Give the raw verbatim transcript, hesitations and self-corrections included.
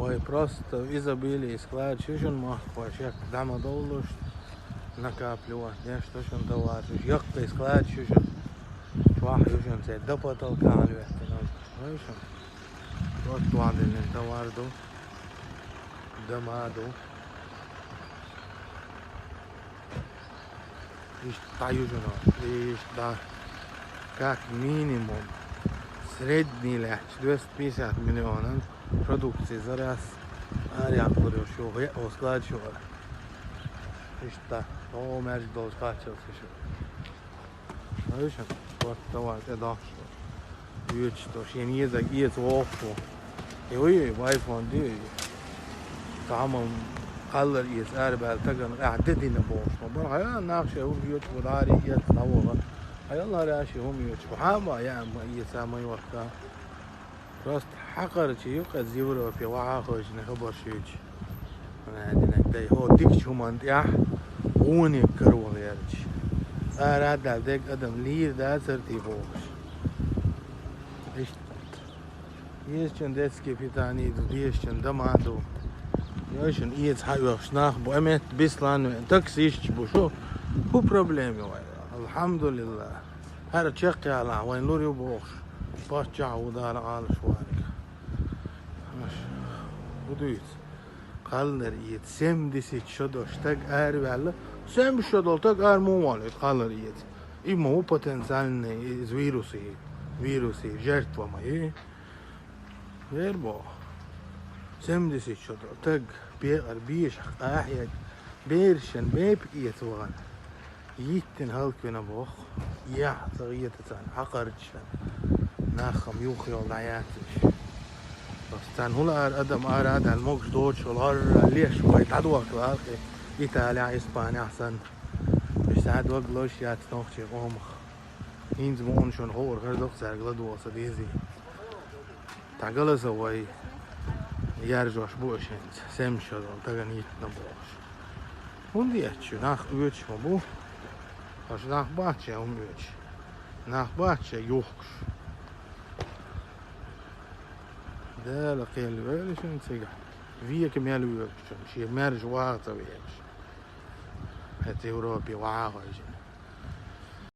Вай просто в изобилии складаш ю шуна махкахой, шек дӀа ма довлуш, накапливать деш ду шуна товараш, яккхий складаш ю шуна. Чохь ю шуна цхьа дапатал кахьа лоьттина. Вай шуна. Отту ван диллина товар ду. Дама ду. Иштта дӀа ю шуна, иштта дӀа. Как минимум, средний лаьтташ, двести пятьдесят миллионан продукция за раз арахь хир ю шу, хӀе, о, складаш ю. Иштта дӀа, о, маьждиг долчу кхаччалц ю шу. Вай шуна, вот товар тӀедахьаш ду. Оьцуш ду, шена езарг эца вогӀуш ву. И вуй, вай фон ди. Цхьамма кхаллар эца арабаьлла стагана къаьхьа де дина бохуш ма бара. Хьан нах шайн хӀума оьцуш бу, дӀари эца дӀаваха. Хьан лара ши хӀума оьцуш бу. Хьан ма яа ма эца ма йохка. Просто хьакхарчий ю, кхеза Европе вахьа хойшина хабар шуьйчу. Ма динарг дай, хӀо дикачу хӀуманна тӀехь гӀониг каро лерча. Ара а даьлла дерг адам лийр дацар тӀе бохуш. Иштта. Езачун детский питание ду, дезачун дама ду. Йойшун эца хьаоьхуш нах бу, а метта бислан вен. Таксисташ бу шу. ХӀу проблема ю вай? Алхьамдулиллах. ХӀара чекхъяла, вайн лур ю бохуш. Паччахь ву Дала Ӏалаш варга. Аш, хӀу дуьйцу? Кхаллар эца, семьдесят шо долу стаг араваьлла, семьдесят шо долу стаг ара муха валийта кхаллар эца? И ма ву потенциальный, иза вирусы, вирусы жертва ма ю. Вер боху. Семьдесят шо долу стаг, бекъар бешахь къахьега, берашна бепиг эца вахана. Йиттина хӀаллаквина боху, яхь ца гӀета царна хьакхарча, нахам юххе йолу дӀаяц уьш. Ас царна хӀула ара адам ара а даьлла могуш доцуш волу хӀорра леш вай дӀадохкалахь, Италехь, Испанехь санна. Уьш схьа дог лозуш яц нохчийн къомах. ХӀинца мукъана шуна хуур хир ду-кх цаьрга ладогӀа сан дезий. Дагала сан вай яржош бу аша хӀинца, семьдесят шо долу стагана йиттина бохуш. ХӀунда эцча ю? Нах оьцуш ма бу. Аша нах бац шайн хӀума оьцуш. Нах бац шайн юхкуш. Дала кхел вевлла шуна цигахь. Века мел воьгучунна, шен маьрша ваха ца вехаш. ХӀета Европе вахьа хойшина.